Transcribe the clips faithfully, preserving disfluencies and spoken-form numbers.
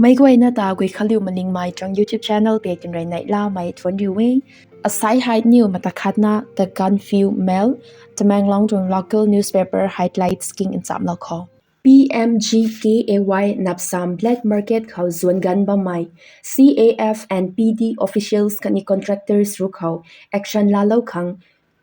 Meic guayna ta Guikhanliu Malingmei tuang YouTube channel pei tinrui neihlamei thuanc riu e. Asai hei niw mata khatna The Gaanphiu Mail, Tamenglong tuang local newspaper highlights king nchamlou khou. P M G K A Y napsam black market khou zuan ganv bammei C A F and P D officials khatni contractors ruc khou action laalou khang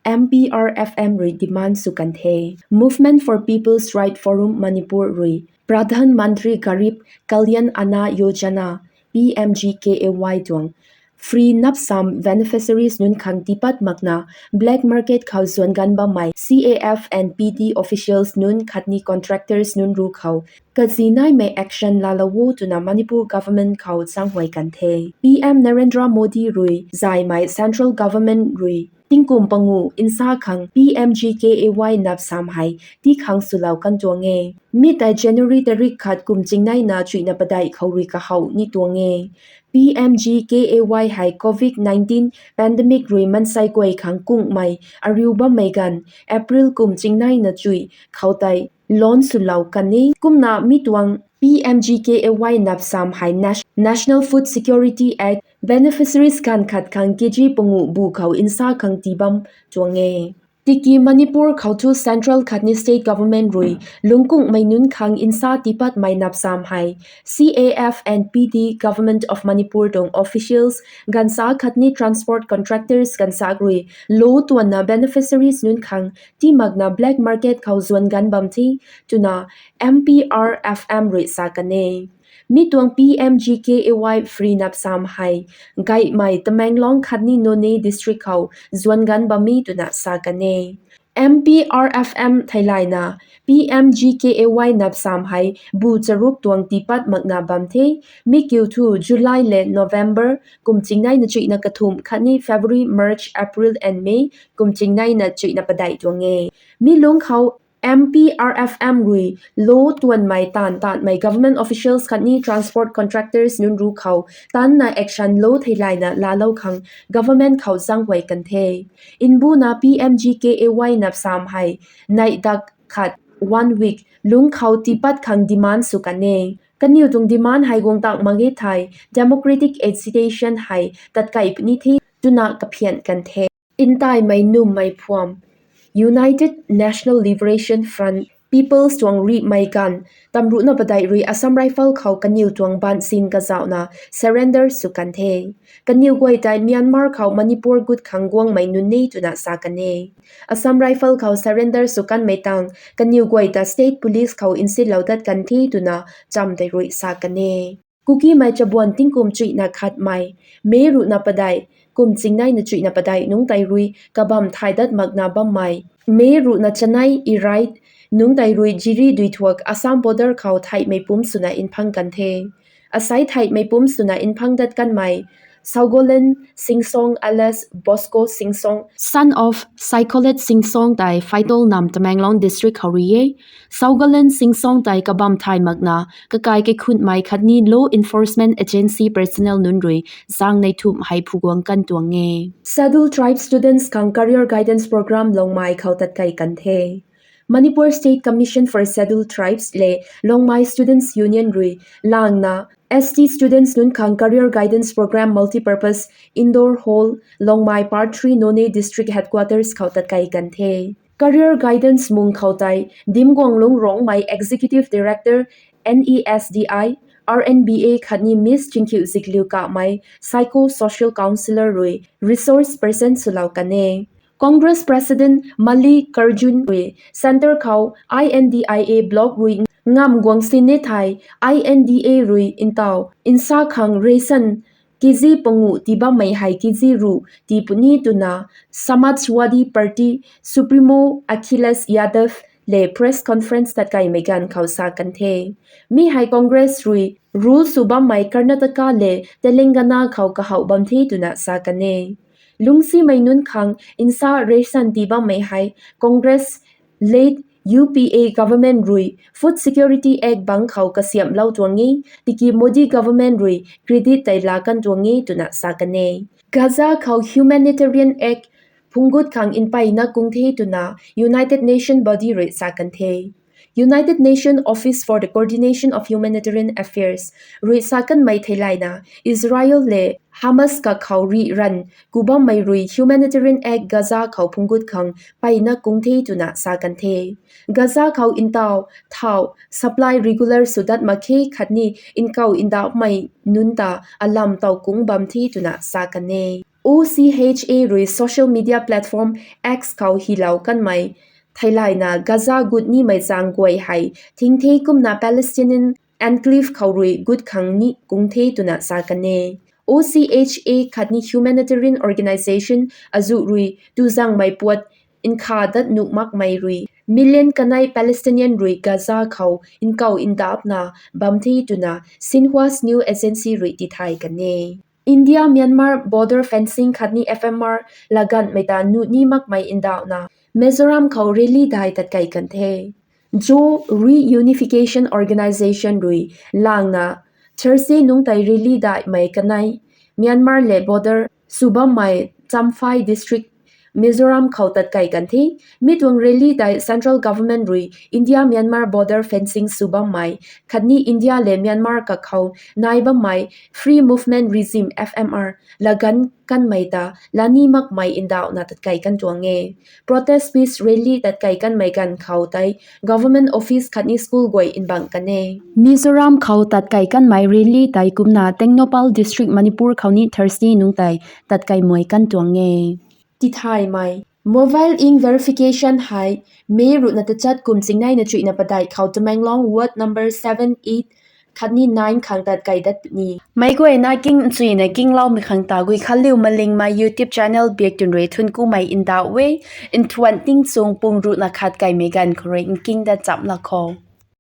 M P R F M rui demand sw kan the. Movement for People's Right Forum Manipur rui Pradhan Mantri Garib Kalyan Anna Yojana, P M G K A Y tuang free napsam beneficiaries nunc khang tiipat makna black market khou zuan ganv bammei C A F and P D officials nunc khatni contractors nunc ruc khou kazi naimei action laalou o twna Manipur government khou zaenghuay kan the. P M Narendra Modi rui zaymei central government rui tingkum panguh nsa khang P M G K A Y napsam hei tii khang swlou kan tuang e. Mi tei January tarik khat kum chingneina chuihna padeih khou rui kahaw ni tuang e. P M G K A Y hei Covid nineteen pandemic rui mansei guay khang kungmei ariu bammei ganv April kum chingneina chuih khou tei launch swlou kan e. Kumna mi tuang P M G K A Y napsam hei National Food Security Act beneficiaries ganv khat khang K G panguh bu khou nsa khang tii bam tuang e. Tiki Manipur khou thu central khatni state government rui lungkungmei nunc khang nsa tiipatmei napsam hei C A F and P D Government of Manipur tuang officials ganvsa khatni transport contractors ganvsa rui lou tuanna beneficiaries nunc khang tii makna black market khou zuan ganv bam the twna M P R F M rui sa kan e. Mi tuang P M G K A Y free napsam hei gaymei Tamenglong khatni Noney district khou zuan ganv bam e twna sa kan e. M P R F M theilayna P M G K A Y napsam hei bu charuk tuang tiipat makna bam the. Mi kiu thu July le November kum chingneina chuihna kathumh khatni February, March, April and May kum chingneina chuihna padeih tuang e. Mi lungc khou M P R F M rui lou tuanmei taanv taanmei government officials khatni transport contractors nunc ruc khou tanna action lou theilayna laalou khang government khou zaenghuay kan the. Mbuna P M G K A Y napsam hei neih dak khat one week lungc khou tiipat khang demand sw kan e. Kaniw tuang demand hei guang tang mak ge thei democratic agitation hei tatkai puni the twna kaphian kan the. Ntaimei nummei phuam United National Liberation Front, People's tuang rihmei ganv tamruhna padeih rui Assam Rifle khou kaniw tuang bansin kazauhna surrender sw kan the. Kaniw guay tei Myanmar khou Manipur gut khang guangmei nunc e twna sa kan e. Assam Rifle khou surrender sw kanmei tang kaniw guay ta state police khou nsinlou dat kan the twna cham tei rui sa kan e. Kukimei chabuan tingkum chuihna khatmei May ruhna padeih kum chingneina chuihna padeih nungc tei rui kabam thay dat makna bammei May ruhna chanei Irait nungc tei rui Jiri duithuak Assam border khou theihmei pumc swna nphang kan the. Asei theihmei pumc swna nphang dat kanmei Saugolen Singsong alias Bosco Singsong, son of Saikolet Singsong tei Phaitol nam Tamenglong district khou rui e. Saugolen Singsong tei kabam thay makna kakai kaikhunmei khatni law enforcement agency personnel nunc rui zaeng nei thumh hei phuguang kan tuang e. Scheduled Tribe students khang career guidance program Longmai khou tatkai kan the. Manipur State Commission for Scheduled Tribes le Longmai Students Union rui langna S T students nunc khang career guidance program multipurpose indoor hall Longmai part three Noney district headquarters khou tatkai kan the. Career guidance mung khou tei Dimguanglung Rongmei executive director N E S D I, R N B A khatni Miss Chingkhiu Zikliu Kamei psycho social counsellor rui resource person swlou kan e. Congress president Mallikarjun rui centre khou I N D I A bloc rui ngamv guang sin e thei I N D A rui ntaw nsa khang ration K G panguh tii bammei hei K G ruh tii puni twna Samajwadi Party supremo Akhilesh Yadav le press conference tatkaimei ganv khou sa kan the. Mi hei Congress rui rule sw bammei Karnataka le Telangana khou kahouh bam the twna sa kan e. Lungcsimei nunc khang nsa ration tii bammei hei Congress led U P A government rui Food Security Act bang khou kasiamhlou tuang e, tiki Modi government rui credit tei laa kan tuang e twna sa kan e. Gaza khou humanitarian aid phungc gut khang mpeyna kung the twna United Nation body rui sa kan the. United Nations Office for the Coordination of Humanitarian Affairs rui sa kanmei theilayna, Israel le Hamas kakhou rih ranv ku bammei rui humanitarian aid Gaza khou phungc gut khang mpeyna kung the twna sa kan the. Gaza khou ntaw, thau supply regular sw dat mak khe khatni nkaw ndauhmei nunc ta alam taw kung bam the twna sa kan e. O C H A rui social media platform X khou hylou kanmei theilayna, Gaza gut nimei zaeng guay hei thing the kumna Palestinian enclave khou rui gut khang ni kung the twna sa kan e. O C H A khatni humanitarian organisation azuh rui tu zaengmei puat nkha dat nuh makmei rui million kanei Palestinian rui Gaza khou nkaw ndauhna bam the twna Xinhua's News Agency rui tithay kan e. India-Myanmar border fencing khatni F M R laganhmei ta nuh ni makmei ndauhna Mizoram khou rally dai tatkei kan the. Zo Reunification Organisation rui langna Thursday nungc tei rally daihmei kanei Myanmar le border sw bammei Champhai District, Mizoram khou tatkei kan the. Mi tuang rally tei central government rui India-Myanmar border fencing sw bammei khatni India le Myanmar kakhou nai bammei Free Movement Regime, F M R laganv kanmei ta lani makmei ndauhna tatkei kan tuang e. Protest peace rally tatkei kanmei ganv khou tei government office khatni school guay nbang kan e. Mizoram khou tatkei kanmei rally tei kumna Tengnoupal District, Manipur khou ni Thursday nungc tei tatkei mei kan tuang e. Tithaymei mobile ink verification hei May ruhna tachat kum chingneina chuihna padeih khou Tamenglong ward number seven, eight khatni nine khang tatkei dat puni. Meic guayna king nchuina kingloumei khang ta Guikhanliu Malingmei YouTube channel biak twn rui thuanc kumei ndauh e. Nthuan tingchung pung ruhna khat kaimei ganv khou rui nking dat chamhlou kho.